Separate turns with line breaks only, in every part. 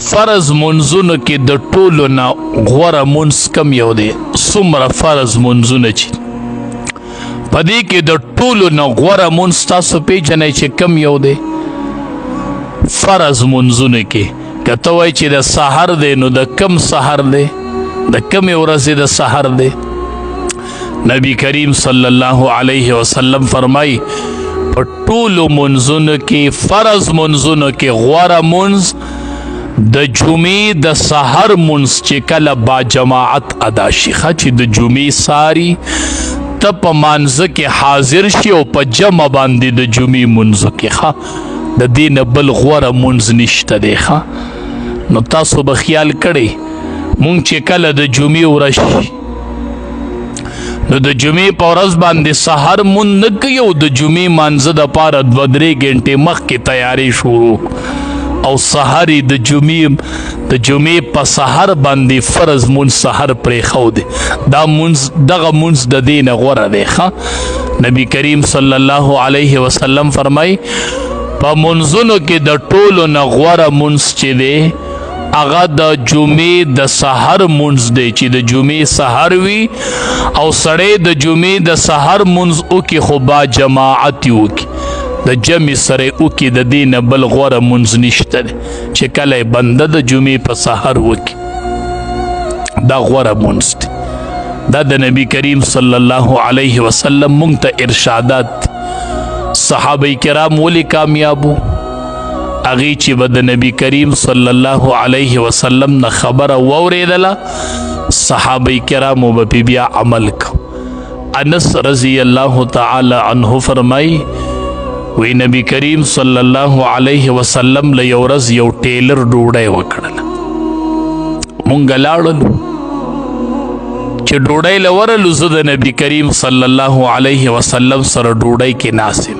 فرض منځونو کې د ټولو نه غوره منځ کم یو دی؟ څومره فرض منځونه چې په دې کې د ټولو نه غوره منځ تاسو پیژنئ چې کم یو دی؟ فرض منځونه کې که ته وایې چې د سحر دی، نو د کم سحر دی؟ د کمې ورځې د سحر دی؟ نبی کریم صلی الله علیه وسلم فرمای، په ټولو منځونو کې، فرض منځونو کې غوره منځ د جمعې د سحر منځ چې کله با جماعت ادا شي. چې د جمعې ساری ته په مانځ کې حاضر شي او په جمع باندې د جمعې منځ کې، ښه، د دین بل غوره منځ نشته دی. ښه، نو تاسو به خیال کړئ، مونږ چې کله د جمعې ورځ، نو د جمعې په ورځ باندې سحر مونږ نه کوي او د جمعې مانځه د پاره 2-3 غنټې مخکې تیاری شروع او سحر د جمعې په سحر باندې فرض مونږ سحر پرې خو دی. دا مونږ، دغه مونږ د دین غوره دی. ښه، نبی کریم صلی الله علیه وسلم فرمای، په منځونو کې د ټولو نه غوره مونږ چې دی، هغه د جمعې د سحر مونږ دی. چې د جمعې سحر وي او سړی د جمعې د سحر مونږ وکي، خو با جماعت وکي، د جمع سره وکي، د دین بل غوره مونږ نشته دی. چې کله بنده د جمعې په سحر وکي، دا غوره مونږ دی. دا د نبی کریم صلی الله علیه وسلم مونږ ته ارشادات. صحابه کرام ولی کامیابو؟ هغه چې به د نبی کریم صلی الله علیه وسلم نه خبره واورېدله، صحابه کرامو به بیا عمل کو. انس رضی الله تعالی عنه فرمای، وی نبی کریم صلی الله علیه وسلم له یو ورځ یو ټیلر ډوډۍ وکړله. مونږ لاړلو، چې ډوډۍ لورلو، زه د نبی کریم صلی الله علیه وسلم سره ډوډۍ کې ناسم.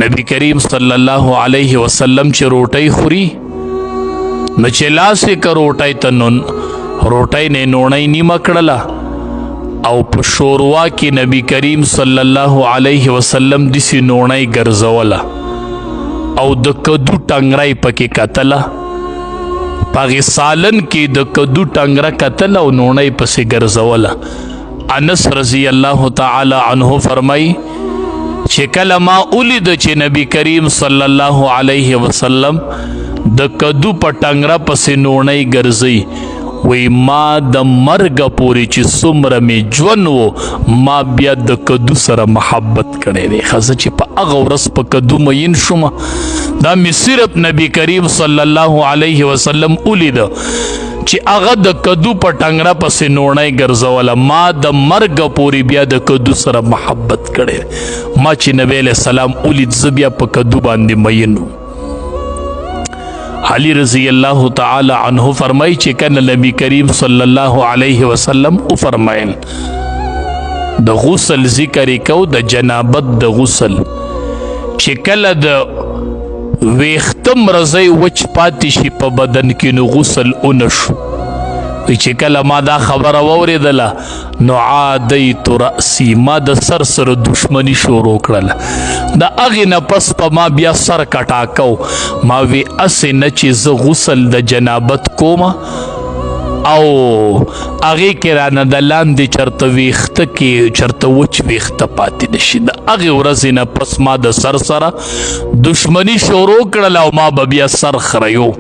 نبی کریم صلی الله علیه وسلم چې روټۍ خوري، نو چې لاس یې که روټۍ ته، نو روټۍ نه نوڼۍ نیمه کړله او په شوروا کې نبی کریم صلی الله علیه وسلم دسی نوڼۍ ګرځوله او د کدو ټنګرای پکې کتله. پاغه سالن کې د کدو ټنګره کتله او نوڼۍ پسې ګرځوله. انس رضی الله تعالی عنه فرمای، چې کله ما ولید چې نبی کریم صلی الله علیه وسلم د کدو په ټنګره پسې نوڼۍ ګرځي، وی ما د مرګ پورې چې څومره می ژوند وو، ما بیا د کدو سره محبت کړی دی. خزه چې په هغه ورځ په کدو مین شوم، دا می صرف نبی کریم صلی الله علیه وسلم ولید چې هغه د کدو په ټنګره پسې نوڼۍ ګرځوله، ما د مرګ پورې بیا د کدو سره محبت کړی. ما چې نبی علیہ السلام ولید، زه بیا په کدو باندې مین وم. علی رضی الله تعالی عنہ فرمای چې کله نبی کریم صلی الله علیه وسلم او فرمایل، د غسل ذکر کو، د جنابت د غسل، چې کله د ویختم رضی وچ پاتې شي په بدن کې، نو غسل اونشو. چې کله ما دا خبره واورېدله، نو عادیت رأسی، ما د سر سره دشمنی شروع کړله. د هغې نه پس په ما بیا سر کټاکو. ما وی اسې نه چې زه غسل د جنابت کومه او هغې کې رانه د لاندې چرته ویښته کې چرته وچ ویښته پاتې نشي. د هغې ورځې نه پس ما د سر سره دشمنی شروع کړله او ما به بیا سر خریو.